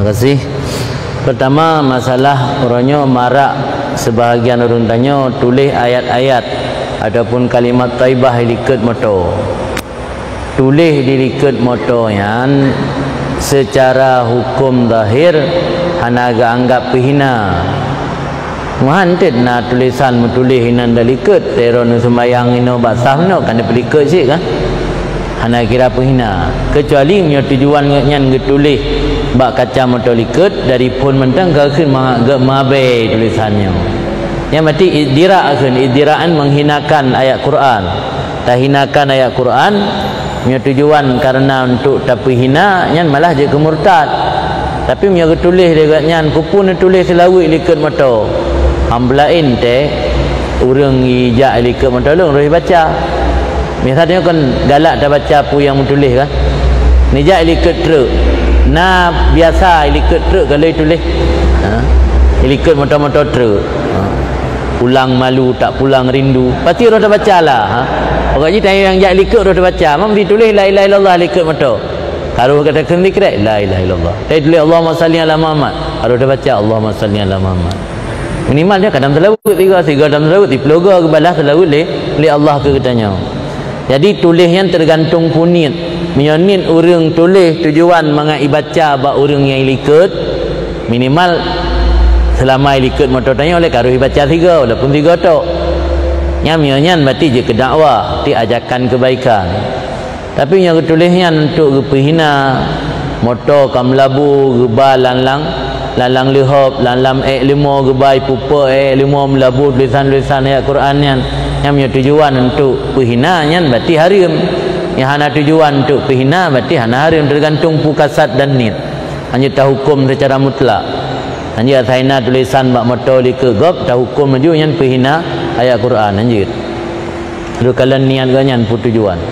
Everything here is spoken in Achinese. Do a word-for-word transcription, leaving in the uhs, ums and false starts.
Terima kasih. Pertama, masalah uroe nyoe marak sebahagian ureuëng tanyoe tuléh ayat-ayat ataupun kalimat thaibah likot moto. Tuléh di likot moto nyan seucara huköm zahir hana geuanggab peuhina. Meuhan teuk na tulésan meutuléh inan di likot, teuro neuseumayang inoe bak saf nyoe kan neupeulikot cit kan? Hana kira peuhina, keucuali meunyoe tujuan geuhnyan geutuléh bak kaca moto likot, dari phon mantong ka kheun ma-, geuh mabée tulésan nyoe. Nyan berarti izdira kheun, izdiraan menghinakan ayat Quran. Tahinakan ayat Quran, meunyoe tujuan karena untuk tapeuhina, nyan malah jeuet keu murtad. Tapi meunyoe geutuléh lé geuhnyan, peue-peue neutuléh seulaweuet likot moto, amblain teh ureuëng ijak likot moto lôn roh baca. Misalnya kan galak tabaca peue nyang meutuléh kan. Nijak likot truk. Na biasa likot truk ka lheueh tuléh. Ha? Likot moto-moto truk. Ha. Pulang malu tak pulang rindu. Pasti roh tabaca lah. Ha? Pokok jih tanyoe nyang jak likot roh tabaca. Mam dituléh la ilaha illallah likot moto. Ka roh gata kheun zikir, la ilaha illallah. Tapi tuléh Allahumma salli ala Muhammad. Ka roh tabaca Allahumma salli ala Muhammad. Minimal dia kadang seulaweuet tiga, tiga kadang seulaweuet, siploh goe geubalah seulaweuet lé, lé Allah keu geutanyoe. Jadi tuléh nyan teugantung peue niet. Meunyoe niet ureuëng tuléh tujuan mangat ibaca bak ureuëng nyang ilikot, minimal seulama ilikot moto tanyoe lé ka roh ibaca sigoe, walaupun sigoe tok. Nyan meunyoe nyan berarti jeuet keu dakwah, ti ajakan kebaikan. Tapi nyang geutuléh nyan untuk geupeuhina, moto ka meulabu geuba lam-lam, lam-lam leuhop, lam-lam ék leumo geuba ipupe ék leumo meulabu tulésan-tulésan ayat Quran nyan. Nyan meunyoe tujuan untuk peuhina nyan berarti hareuem. Nyang hana tujuan untuk peuhina berarti hana hareuem, teugantung peue kasad dan niet. Hanjeuet tahuköm seucara mutlak. Hanjeuet asai na tulésan bak moto likot gob, tahuköm laju nyan peuhina ayat Quran, hanjeuet. Reukalon niet geuh nyan peue tujuan.